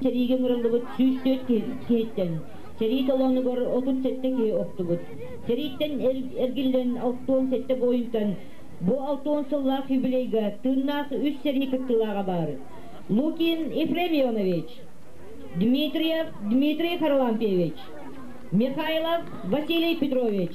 Сэриигэ ыҥырыллыбыт 104 киһиттэн сэрии толоонугар 37 киһи охтубут. Сэрииттэн эргиллэн 67 буойунтан бу 60 сыллаах юбилейга тыыннаах үс сэрии кыттыылааҕа баар. Лукин Ефрем Ионович, Дмитриев Дмитрий Харлампьевич, Михайлов Василий Петрович.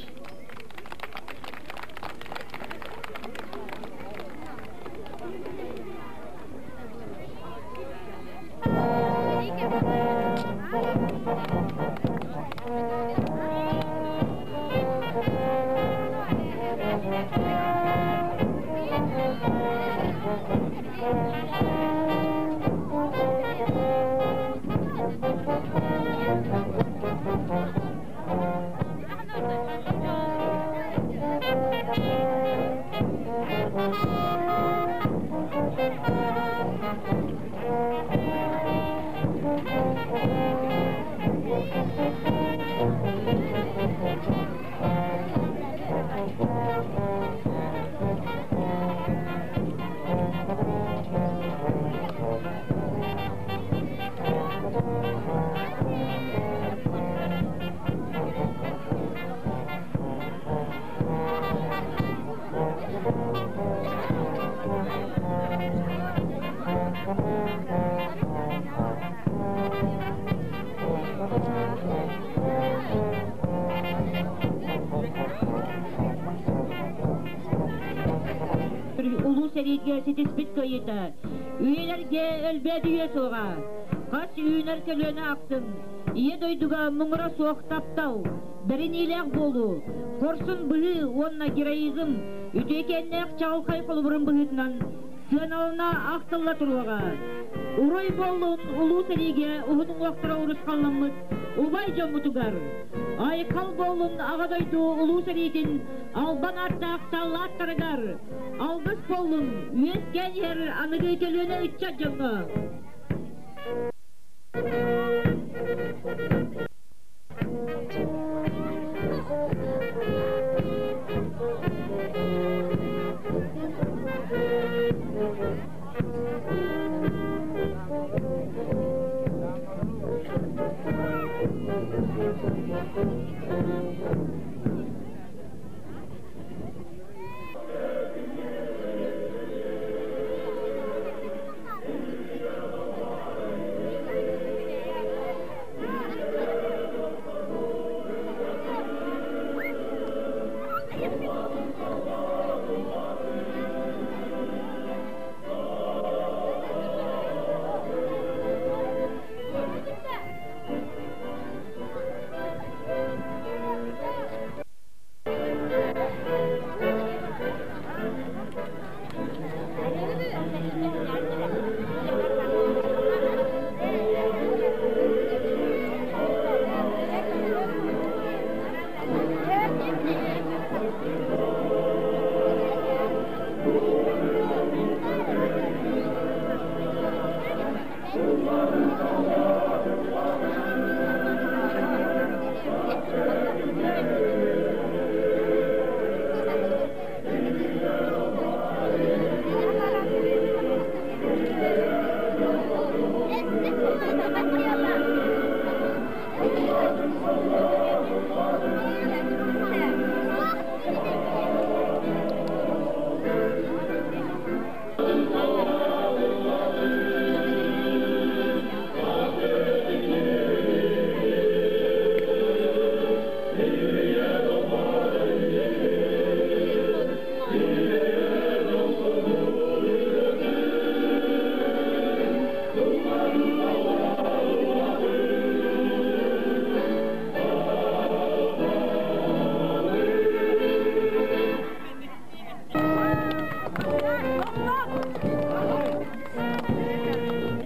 Улуу сэриигэ ситиспит кыайыыта үйэлэргэ өлбөөдүйүө суоҕа. Хас үүнэр көлүөнэ ахсын Ийэ дойдуга муҥура суох таптал, бэриниилээх буолуу, хорсун быһыы уонна героизм үтүөкэннээх чаҕылхай холобурун быһыытынан сыаналана ахтылла туруоҕа. Уруй буоллун улуу сэриигэ уһун уҥуохтара урусхалламмыт убай дьоммутугар! Айхал буоллун Аҕа дойду улуу сэриитин албан ааттаах саллааттарыгар! Алгыс буоллун үөскээн иһэр аныгы көлүөнэ ыччат дьоҥҥо!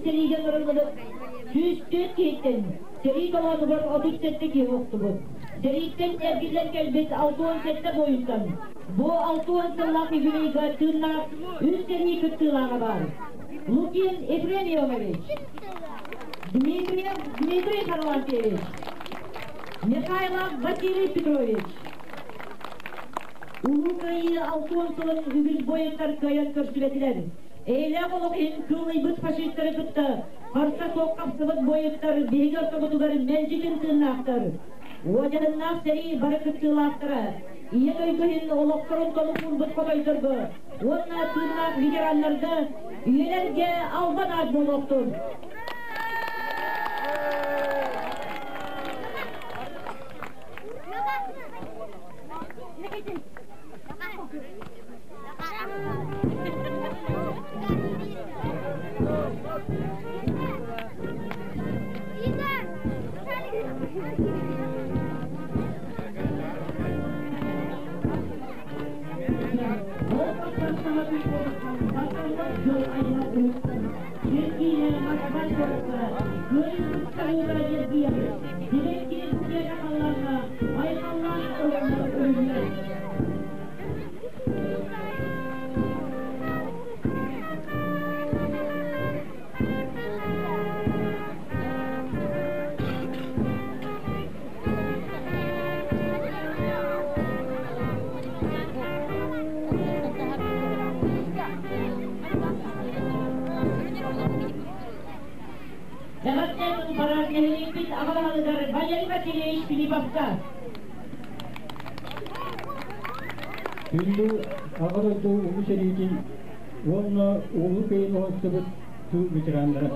Сэриигэ ылыллыбыт 104 киһиттэн сэрии толоонугар 37 киһи охтубут. Сэрииттэн эргиллэн кэлбит 67 буойуттан бу 60 сыллаах юбилейга тыыннаах үс сэрии кыттыылааҕа баар. Лукин Ефрем Ионович, Дмитриев Дмитрий Харлампьевич, Михайлов Василий Петрович. Улуу Кыайыы 60 сылын үгүс буойуттар кыайан көрсүбэтилэр. Эйэлээх олох иһин кыыллыйбыт фашистары кытта харса суох хапсыбыт буойуттар биһиги ортобутугар мэлдьитин тыыннаахтар. Уодьаһыннаах сэрии бары кыттыылаахтара Ийэ дойду иһин олохторун толук уурбут хотойдорго уонна тыыннаах ветераннарга үйэлэргэ албан аат буолуохтун! Эҕэрдэ барар нэһилиэкпит аҕа баһылыгар Валерий Васильевич Филипповка. Күндү Аҕа дойду Улуу сэриитин уонна Улуу Кыайын уһансыбыт тыыл ветераннара!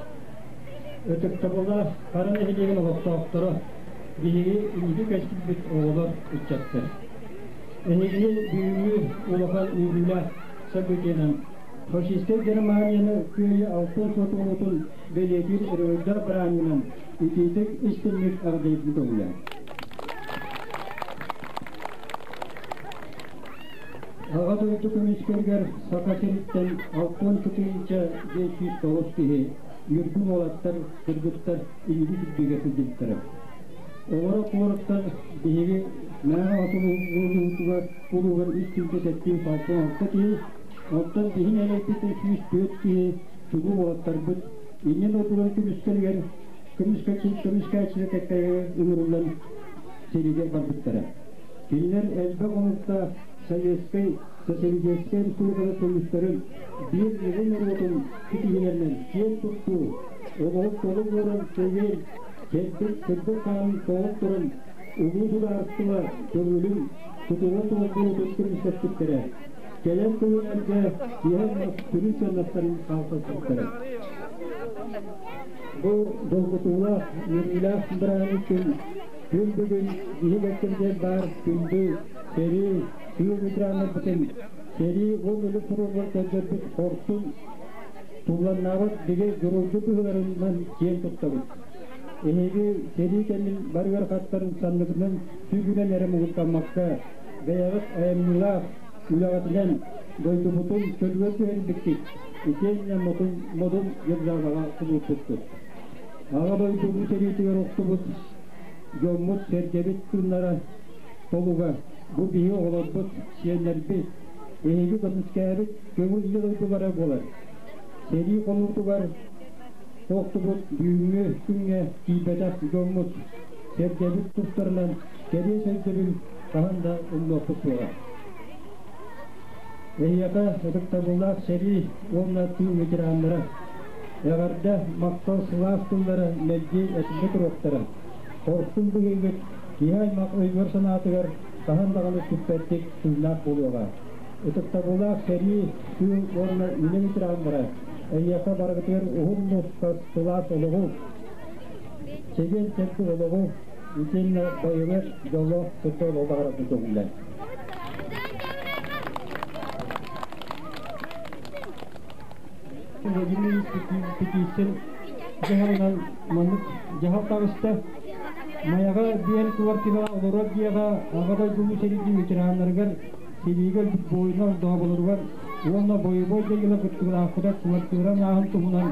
Ытыктабыллаах Хара нэһилиэгин олохтоохторо, биһиги инники кэскилбит оҕолор, ыччаттар! Эһигини бүгүҥҥү улахан үөрүүлээх событиенан фашистскай Германияны кыайыы алтын сотуолутун бэлиэтиир өрөгөйдөөх бырааһынньыгынан итиитик истиҥник эҕэрдэлиирбин көҥүллээҥ. Аҕа дойду көмүскэлигэр Саха сириттэн 60 509 киһи ньургун уолаттар, кыргыттар инники кирбиигэ сылдьыбыттара. Олоро куораттан биһиги Мэҥэ улууһугар улууһугар 3 766 киһи, оттон биһи нэһилиэкпитин 104 киһи чулуу уолаттарбыт иннин дойдуларын көмүскэлигэр көмүскээччилэр кэккэгэ ыҥырыллан сэриигэ барбыттара. Кинилэр элбэх омуктаах Советскай Социалистическай Республиката көмүстэрин биир ньыгыл норуотун ситиһиилэринэн киэн туттуу, олоҕун толук ууран чэгиэн, чэбдик, сырдык хаанын тоҕон туран улуу судаарыстыба көҥүлүн тутула суох буолуутун көмүскэспиттэрэ, кэлэр көлүөнэлэргэ киһи сүрүн сыаннастарын хаалсыспыттара. Бу долгутуулаах, үөрүүлээх бырааһынньык күн күн бүгүн биһи кэккэбитигэр баар күндү сэрии, тыыл ветераннарбытын сэрии уон өлүк фронугар көрдөрбүт хорсун тулланнаабат бигэ дьоруойдуу быһыыларынан киэн туттабыт. Эһиги сэрии кэмин барыгар хаттарын санныбытынан сүгүнэн эрэ муҥурдаммакка, бэйэҕит айымньылаах үлэҕитинэн дойдубутун чөлүгэр түһэрбиккит, итиэннэ модун, модун державаҕа кубулуппуккут. Аҕа дойду бу сэриитигэр охтубут дьоммут, сэргэбит тыыннара толуга бу биһи оҕолорбут, сиэннэрбит, эһиги көмүскээбит көҥүл ийэ дойдулара буолар. Сэрии хонуутугар охтубут бүгүҥҥү күҥҥэ тиийбэтэх дьоммут, сэргэбит тустарынан кэриэс өйдөбүл хаһан да умнуохпут суоҕа. Эһиэхэ ытыктабыллаах сэрии уонна тыыл ветераннара! Эҕэрдэ, махтал сылаас тыллара мэлдьи этиллэ туруохтара. Хорсун быһыыгыт киһи аймах өйүгэр-санаатыгар хаһан даҕаны сүппэттик тыыннаах буолуоҕа. Ытыктабыллаах сэрии, тыыл уонна үлэ ветераннара, эһиэхэ барыгытыгар уһун нусхас сылаас олоҕу, чэгиэн-чэбдик олоҕу итиэннэ байылыат дьоллоох сырдык олоҕу баҕарарбын көҥүллээн. Владимир Петицын дьаһалынан маннык дьаһал таҕыста. Майаҕа биэн квартираҕа олорор дьиэҕэ Аҕа дойду Улуу сэриитин ветераннарыгар, сэриигэ өлбүт буойунар доҕоболоругар уонна бойобуой дьайыылар кыттыылаахтара квартира анааһын туһунан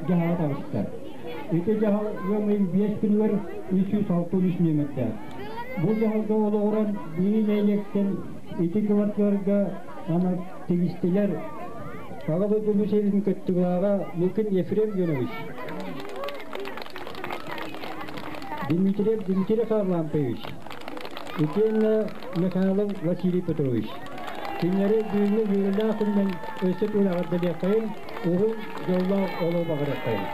дьаһала таҕыста. Ити дьаһал ыам ыйын 5 күнүгэр 363 нүөмэрдээх. Бу дьаһалга олоҕуран биир нэһилиэктэн ити квартираларга ана тигистилэр Аҕа дойду Улуу сэриитин кыттыылааҕа Лукин Ефрем Ионович, Дмитриев Дмитрий Харлампович, итиэннэ Михайлов Василий Петрович. Кинилэри бүгүҥҥү үөрүүлээх күнүнэн өссө төгүл эҕэрдэлиэххэйин, уһун дьоллоох олоҕу баҕарыаххайын.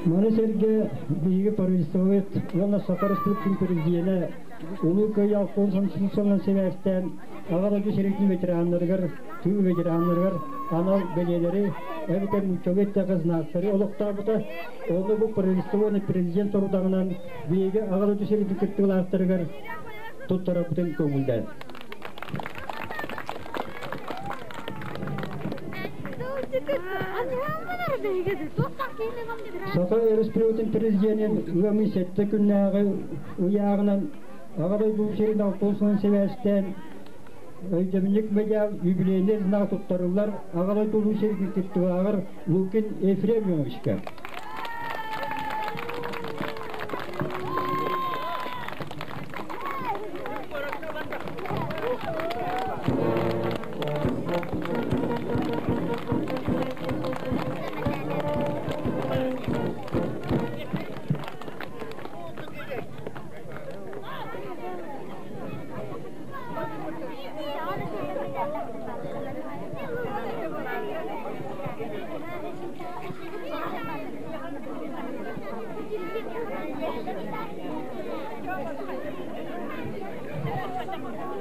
Маны сэргэ биһиги правительствобыт уонна Саха Республикатын президенэ Улуу Кыайыы 60 сибээстээн Аҕа дойду сэриитин ветераннарыгар, тыыл ветераннарыгар анал бэлиэлэри эбэтэр нууччалыы эттэххэ знактары олохтообута. Ону бу правительство уонна президент сорудаҕынан биһиги Аҕа дойду сэриитин кыттыылаахтарыгар туттарарбытын көҥүллээн. Саха Өрөспүүбүлүкэтин президенин ыамый сэттэ күннээҕи ыйааҕынан Аҕа дойду сирин алтын сибээстээн өйдөбүнньүк медиа юбилейный знак туттарыллар Аҕа дойду улуу сирин кыттыылааҕар Лукин Ефрем Ивановичка.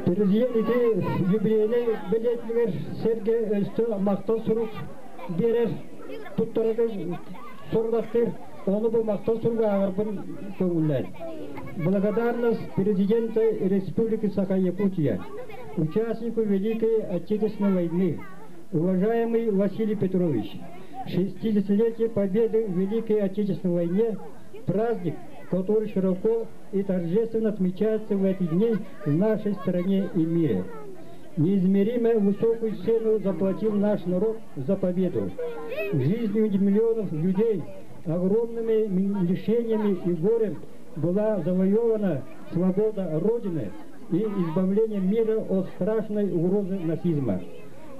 Президент ити юбилейнай бэлиэтигэр сэргэ өстө махтал сурук биэрэр, туттарарга сорудахтыыр. Ону бу махтал суругу ааҕарбын көҥүллээн. Благодарность президента Республики Саха-Якутия, участнику Великой Отечественной войны, уважаемый Василий Петрович, 60-летие Победы в Великой Отечественной войне – праздник, который широко и торжественно отмечается в эти дни в нашей стране и мире. Неизмеримо высокую цену заплатил наш народ за победу. Жизнью миллионов людей, огромными лишениями и горем была завоевана свобода Родины и избавление мира от страшной угрозы нацизма.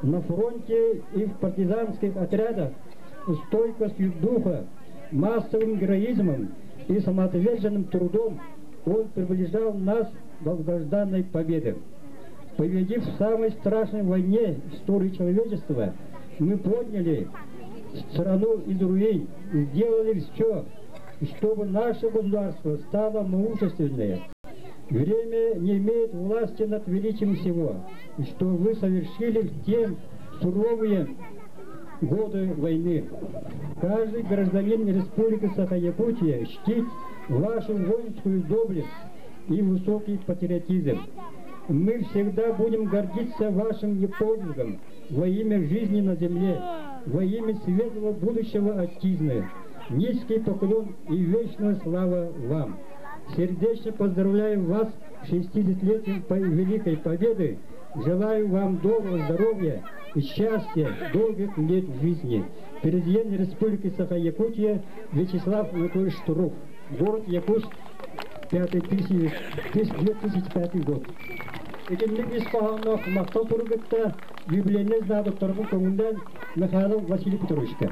На фронте и в партизанских отрядах стойкостью духа, массовым героизмом и самоотверженным трудом он приближал нас к долгожданной победе. Победив в самой страшной войне истории человечества, мы подняли страну из руин и сделали все, чтобы наше государство стало могущественнее. Время не имеет власти над величием всего, что вы совершили в те суровые годы войны. Каждый гражданин Республики Саха-Якутия чтит вашу воинскую доблесть и высокий патриотизм. Мы всегда будем гордиться вашим подвигом во имя жизни на земле, во имя светлого будущего Отчизны. Низкий поклон и вечная слава вам! Сердечно поздравляю вас с 60-летием Великой Победы. Желаю вам доброго здоровья и счастья, долгих лет жизни. Президент Республики Саха-Якутия Вячеслав Анатольевич Штуров. Город Якутск, 5 2005 год. Итинник ис хоһоонноох махтал суругутта юбилейнай знадоктарбын көҥүллээн Михайлов Василий Петровичка.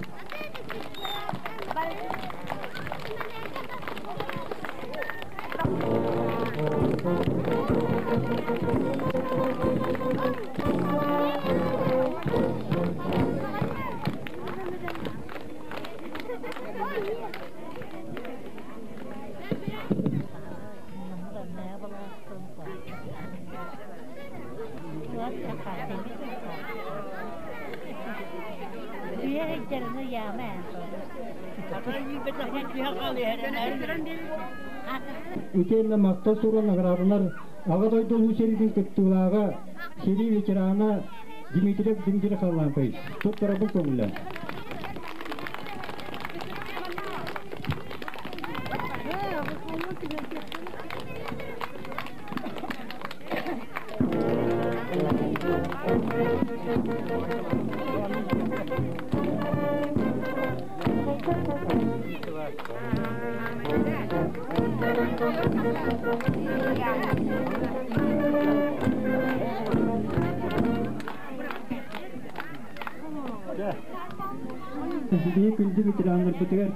Итиэннэ махтал суругун наградалар Аҕа дойду Улуу сэриитин кыттыылааҕа, сэрии ветерана Дмитриев Дмитрий Харлампович туттарабын көҥүллэн. Биһиги күндү ветераннарбытыгар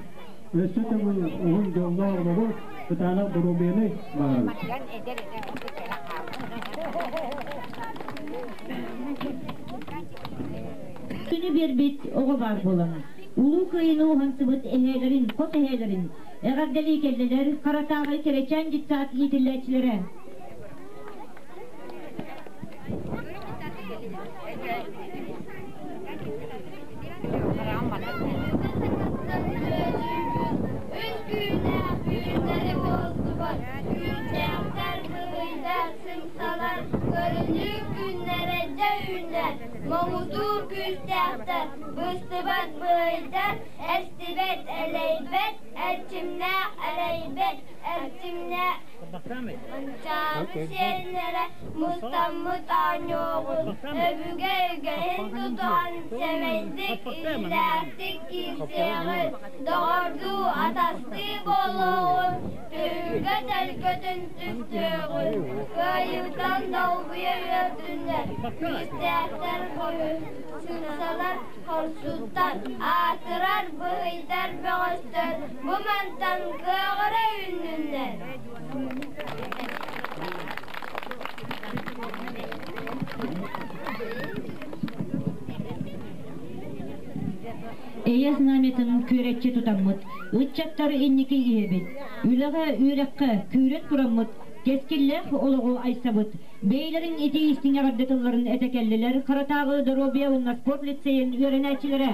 өссө төгүл уһун дьоллоох олоҕу, кытаанах доруобуйаны баҕарабыт. Күнү биэрбит оҕо баар буолан, Улуу Кыайыыны уһансыбыт эһээлэрин, хос эһээлэрин эҕэрдэлии кэллилэр Харатааҕы Кэрэчээн детсад иитиллээччилэрэ. Үс күүнээх үүнэри буолсубат, күүрдээхтэр, быһыйдар, сымсалар, көрүнүү күннэрэ дьэ үүнэр, муҥутуур күүстээхтэр, быстыбат быһыйдар, эстибэт, элэйбэт, эрчимнээх, элэйбэт, эрчимнээх Манчаары сиэннэрэ мустаммыт оонньуоҕун, өбүгэ үгэһин тутуһан сэмэйдик, иллээхтик киирсиэҕин, доҕордуу, атастыы буолуоҕун, түһүлгэ төлкөтүн түстүөҕүн, кыайыытан долгуйа үөрдүннэр, күүстээхтэр сымсалар хорсуттар, аатырар быһыйдар бөҕөстөр бу мантан кыаҕыра үүннүннэр. Эйэ знамятын күөрэччи тутаммыт, ыччаттар инники иһэбит. Үлэҕэ, үөрэххэ күүрэн тураммыт, кэскиллээх олоҕу айсабыт. Бэйэлэрин ити истиҥ эҕэрдэ тылларын этэ кэллилэр Харатааҕы доруобуйа уонна спорт лицейин үөрэнээччилэрэ.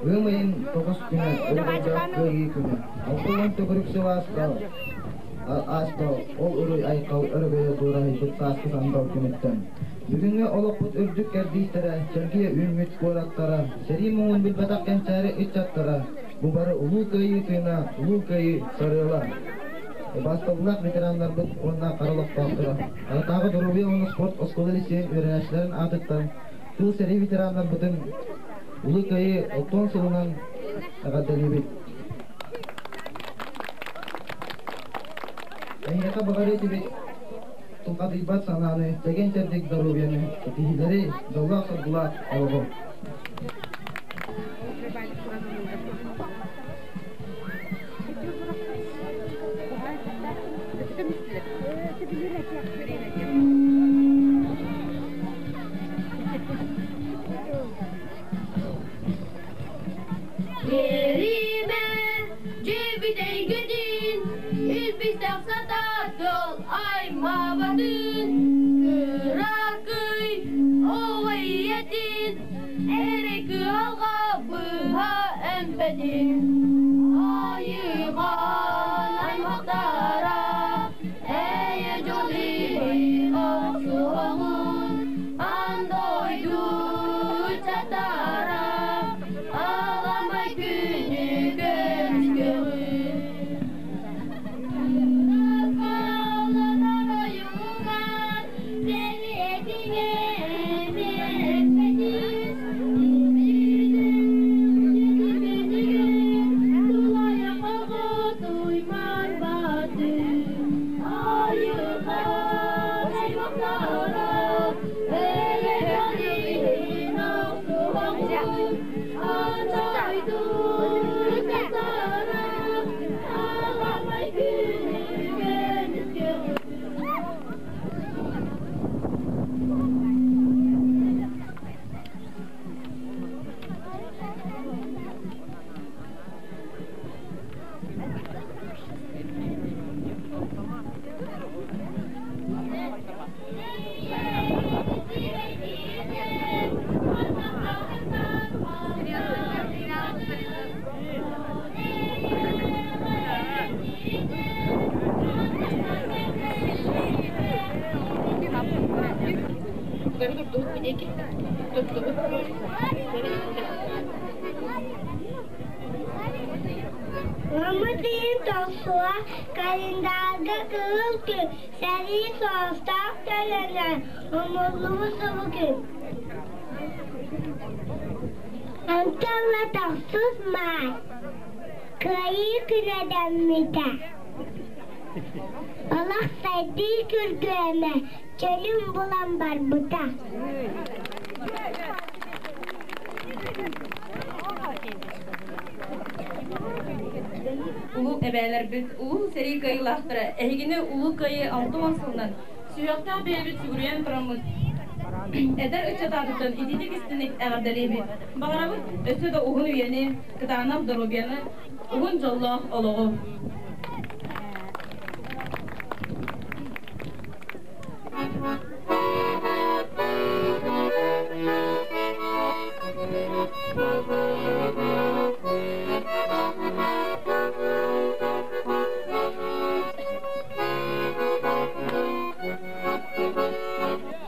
Ыам ыйын тоҕус күнэ, Өрөгөйдөөх Кыайыы күнэ. 60 төгүрүк сыл ааста, ааста ол уруй-айхал өрөгөйө дуораһыйбыт сааскы сандал күнүттэн. Бүгүҥҥү олохпут үрдүк кэрдиистэрэ, чэлгийэ үүммүт куораттара, сэрии муҥун билбэтэх кэнчээри ыччаттара, бу бары Улуу Кыайыы тыына, Улуу Кыайыы сарыала. Убаастабыллаах ветераннарбыт уонна хара олохтоохторо, Аратааҕы доруобуйа уонна спорт оскуола лиссиэйин үөрэнээччилэрин аатыттан тыыл сэрии ветераннарбытын Улуу Кыайыы оттон сылынан эҕэрдэлиибит. Эһиэхэ баҕарыы этибит тулхадыйбат санааны, чэгиэн-чэбдик доруобуйаны, ситиһиилэри, дьоллоох-соргулаах олоҕу! Биэримэ дьүбүт эйгэтин, илбистээх сатаатыл аймаабатын, кыракый оҕо ийэтин, эрэй кыһалҕа быһа эмпэтин. Айыган аймахтара, эйэ дьол иһин охсуһоҥун, аан дойду ыччаттара, аламай күнү көмүскүөҕүн. Оройугар сэриэтигэ эмиэппэтин, тулайах оҕо туймарбатын. Айылҕа аймахтара, эйэ дьол иһин охсуһоҥун. Тугары турдубут бидеки. Туттубут. Мамытыйын тохсуа календарга кыһыл күн, сэрии соостаах төлөнө, умуллубут субу күн. Онтон ыла тохсус маай, Кыайыы күнэ дэммитэ. Олох сайдыы күргүөмэ чөлүн булан барбыта. Улуу эбээлэрбит, улуу сэрии кыайыылаахтара, эһигини Улуу Кыайыы 60 сылынан сүһүөхтээх бэйэбит сүгүрүйэн тураммыт, эдэр ыччат аатыттан ититик истиник эҕэрдэлиибит. Баҕарабыт өссө да уһун үйэни, кытаанах доруобуйаны, уһун дьоллоох олоҕу.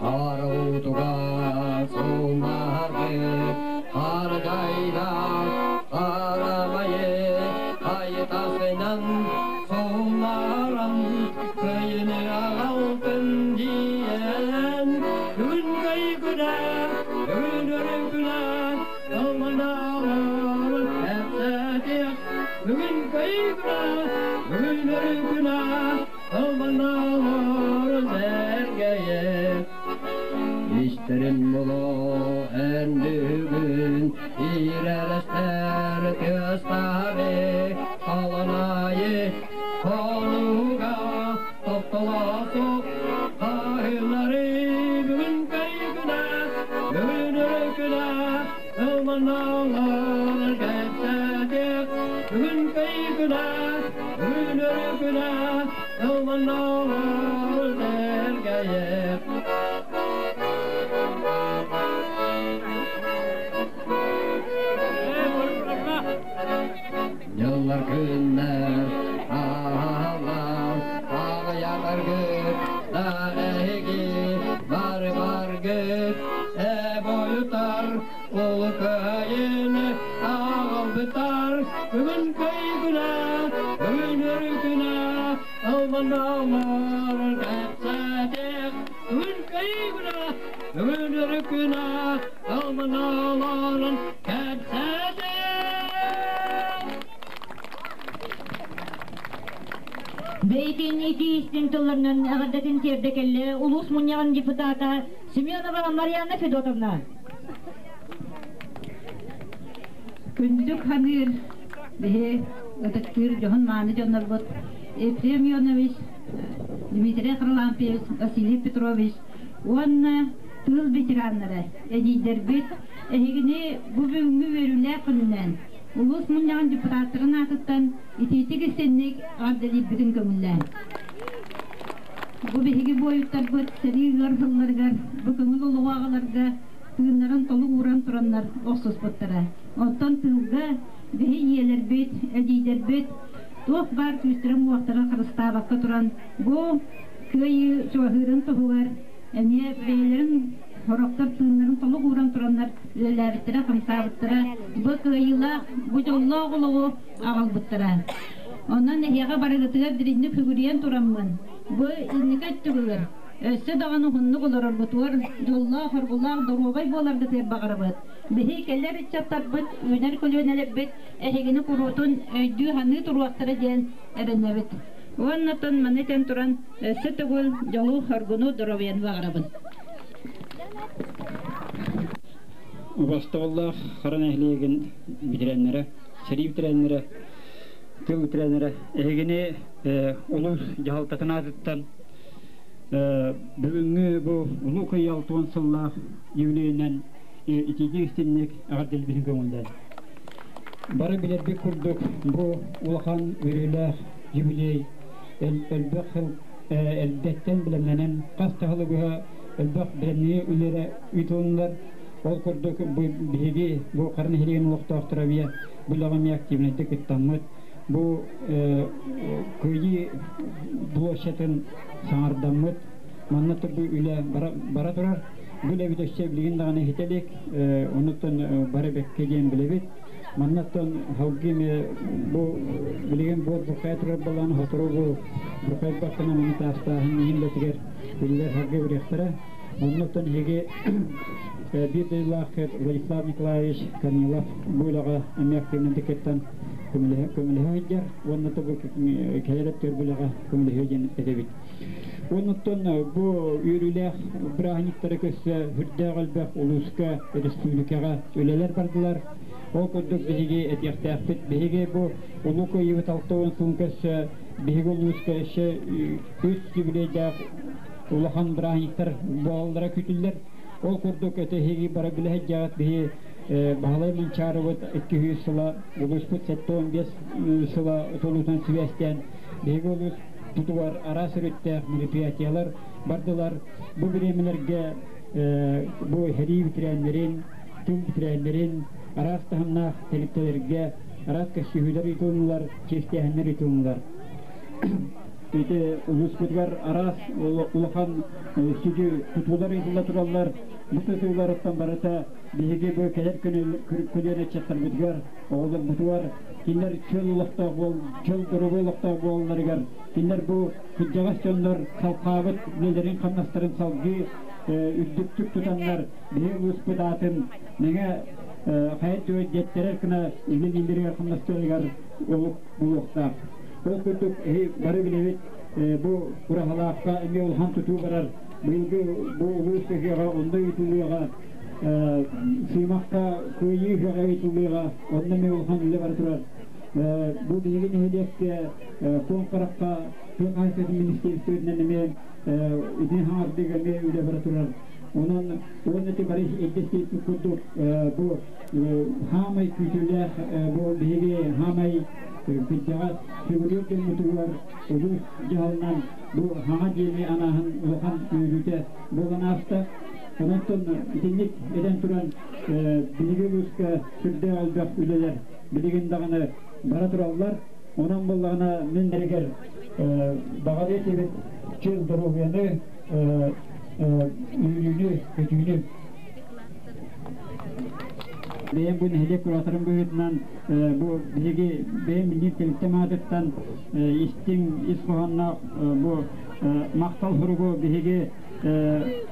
Хараутуга сумаһаргы харгайда харамайы хайытасынан сумаран кыйыны аҕалтын диэн бүгүн кыйгына бүгүн өрүкүнэ ылманаларын эпсэтиэх бүгүн кыйгына бүгүн өрүкүнэ ылманаларын сэргэйэ Истэрин було эн бүгүн иирэлэстэр тыастаабы халанаайы хонууга тохтолоосук хаһыылары бүгүн кайгына бүгүн өрөкүнэ ылманалар кэпсэтиэх бүгүн кайгына бүгүн өрөкүнэ ылманалар сэргэйэх. Дьыллар күннэр ааһаллар, аҕыйатаргыт да эһиги бары баргыт, э бойутар улуу кыайыыны аҕалбыттар, бүгүн көйгүнэ, бүгүн өрүкүнэ, ылманалар кэпсэтиэх, бүгүн көйгүнэ, бүгүн өрүкүнэ, ылманаларын кэпсэтиэх. Бэйэтин итии истиҥ тылларынан эҕэрдэтин тиэрдэ кэллэ улуус мунньаҕын депутата Семенова Марьяна Федотовна. Күндүк ханыыр биһи ытыктыыр дьоһун мааны дьоннорбут Ефрем Ионович, Дмитрий Харлампьевич, Василий Петрович уонна тыыл ветераннара, эдьиийдэрбит эһигини бу бүгүҥҥү үөрүүлээх күнүнэн улуус мунньаҕын депутаттарын аатыттан итиитик истинник эҕэрдэлиирбитин көҥүллээн. Бу биһиги буойуттарбыт сэрии ыар сылларыгар бу көҥүл олоҕу аҕаларга тыыннарын толук ууран тураннар охсуспуттара. Оттон тыылга биһи ийэлэрбит, эдьиийдэрбит туох баар күүстэрин-уохтарын харыстаабакка туран бу кыайыы чугаһыырын туһугар эмиэ бэйэлэрин сорохтор тыыннарын толук ууран тураннар үлэлээбиттэрэ, хамсаабыттара, бу кыайыылаах, бу дьоллоох олоҕу аҕалбыттара. Онон эһиэхэ барыгытыгар дириҥник сүгүрүйэн тураммын, бу инники өттүгүгэр өссө даҕаны уһуннук олороргутугар дьоллоох-хоргулаах доруобай буоларгытыгар баҕарабыт. Биһи кэлэр ыччаттарбыт, үүнэр көлүөнэлэрбит эһигини куруутун өйдүү-саныы туруохтара диэн эрэнэбит. Уонна маны этэн туран, өссө төгүл дьолу-хоргуну, доруобуйаны баҕарабын. Убастабыллаах Хара нэһилиэгин ветераннара, сэрии ветераннара, тыл ветераннара, эһигини улуус дьаһалтатын аатыттан бүгүҥҥү бу Улуу Кыайыы 60 сыллаах юбилейынан итиитик истинник эҕэрдэлиибитин көҥүллээн. Бары билэрбит курдук, бу улахан үөрүүлээх юбилей элбэх сыл эрдэттэн бэлэмнэнэн хас да сылы быһа элбэх бэлэмнэнии үлэлэрэ ыытылыннар. Ол курдук биһиги бу Хара нэһилиэгин олохтоохторо эмиэ бу үлэҕэ эмиэ активнайдык кыттаммыт бу Кыайыы площадын саҥардаммыт манна бу үлэ бара турар. Бу үлэбит өссө билигин даҕаны ситэ илик, онуттан бары бэккэ диэн билэбит. Маннаттан халгы бу билигин буор буркай турар балан хотору бу буркай баккана маны таастааһын иһин үллэр халгы бириэхтэрэ. Оннуттан иһиги бир дайлаах Владислав Николаевич Корнилов бу үлэҕэ эмиэ активнын тиккеттан көмөлөһө сылдьар, уонна бу кэлэр өттүгэр бу үлэҕэ көмөлөһүө диэн этэбит. Оннуттан бу үөрүүлээх бырааһынньыктары көссө хүрдээх элбэх улууска, республикаҕа үлэлэр бардылар. Ол курдук биһиги этиэхтээхпит. Биһиги бу Улуу Кыайыыбыт 60 сылын көссө биһиги улууска өссө үс юбилейдээх улахан бырааһынньыктар буолаллара күүтүллэр. Ол курдук этэһиги бара билэһэддьэҕит биһи Баһылай Манчаарыбыт 200 сыла, улууспут 75 сыла толуутун сибээстээн биһиги улуус тутугар араас өрүттээх мероприятиялар бардылар. Бу бириэмэлэргэ бу сэрии ветераннэрин, тыл ветераннэрин араас таһымнаах тэрилтэлэргэ араас көссүүһүүлэр ыытылыннылар, чиэстээһиннэр ыытылыннылар. Ити улууспутугар араас улахан сүдү тутуулар ыытылла тураллар. Бу тутууларыттан барыта биһиги бу кэлэр көлүөнэ ыччаттарбытыгар, оҕолорбутугар кинилэр чөл олохтоох буол, чөл доруобуй олохтоох буолалларыгар, кинилэр бу кырдьаҕас дьоннор салҕаабыт үлэлэрин хамнастарын салгыы үрдүктүк тутаннар биһи улууспут аатын мэҥэ хайа диэттэрэр гына үлэлииллэригэр хамнастарыгар олук булуохтаах. Ол курдук бары билэбит бу Ураһалаахха эмиэ улахан тутуу барар. Быйылгы бу улуус ыһыаҕа онно ыытыллыаҕа, Сыымахха кыайыы ыһыаҕа ыытыллыаҕа, онно эмиэ улахан үлэ бара турар. Бу биһиги нэһилиэккэ Куоҥ Харахха тыа хаһаайыстыбатын министиэристибэтинэн эмиэ итини хаҥардыыга эмиэ үлэ бара турар. Онон уонна ити бары эрдэ курдук бу хаамай күүтүүлээх бу биһиги хаамай кырдьаҕас сүгүрүйэр дьоммутугар улуус дьаһалынан бу хаҥа дьиэни анааһын улахан үөрүүтэ буолан ааста. Онон итинник этэн туран биһиги улууска сүрдээх элбэх үлэлэр билигин даҕаны бара тураллар. Онон буоллаҕына мин эригэр баҕалыы этибит чөл доруобуйаны, үөрүүнү, көтүүнү. Бэйэм бу нэһилиэк кураторын быһыытынан бу биһиги бэйэм билиир тэрилтэм аатыттан истиҥ ис хоһоонноох бу махтал суругу биһиги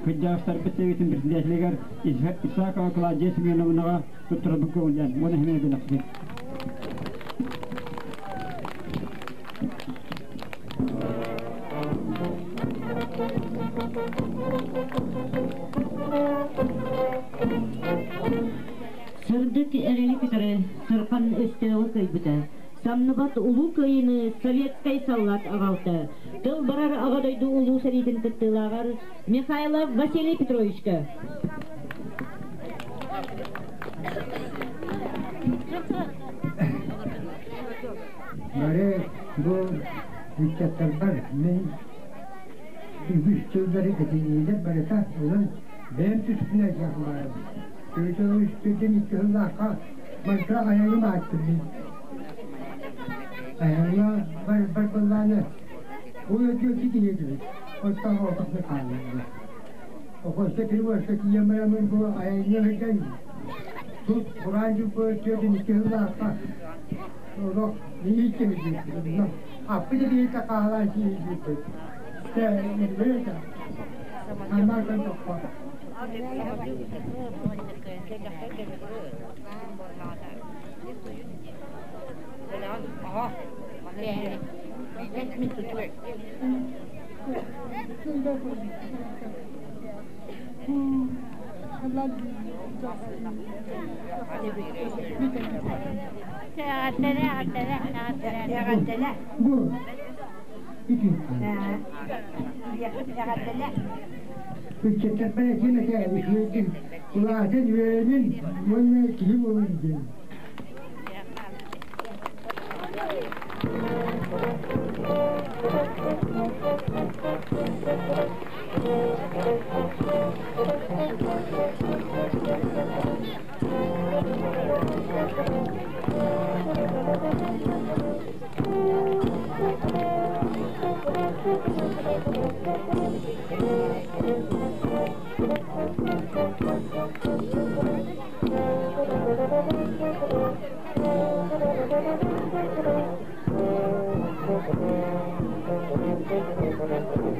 кырдьаҕастарбыт сэбиэтин председателигэр Исакова Клавдия Семеновнаҕа туттарарбын көҥүллээн уонна эмиэ билэхпит. Сырдык эрэли кытары сырхан өстөөҕү кыайбыта. Самныбат улуу кыайыыны советскай саллаат аҕалта. Тыл барар Аҕа дойду улуу сэриитин кыттыылааҕар Михайлов Василий Петровичка. Бары бу ыччаттарбар мин үгүс тыллары кэтиниилэр барыта онон бэйэм түспүнэ этиэх баарым. Төтө үстүтэн икки сыллаахха манка айаҥым ааттым мин. Айаҥҥа бар бар быллааны ол өтүө китиһиэтибит. Оттон отохны хаалларда. Окосто кирбошка тиийэн бараммын бу айаҥҥа сылдьан тут кураан дьыл төтөн икки сыллаахха олох иһиттибит. Аппыт иһитэ хаалаан сиһииппит. Тэ Амардан тоххо. Бу Ыччаттарбар этиэм этэ үчүгэйдик улаатан үөрэнин уонна киһи буолун диэн. Thank you.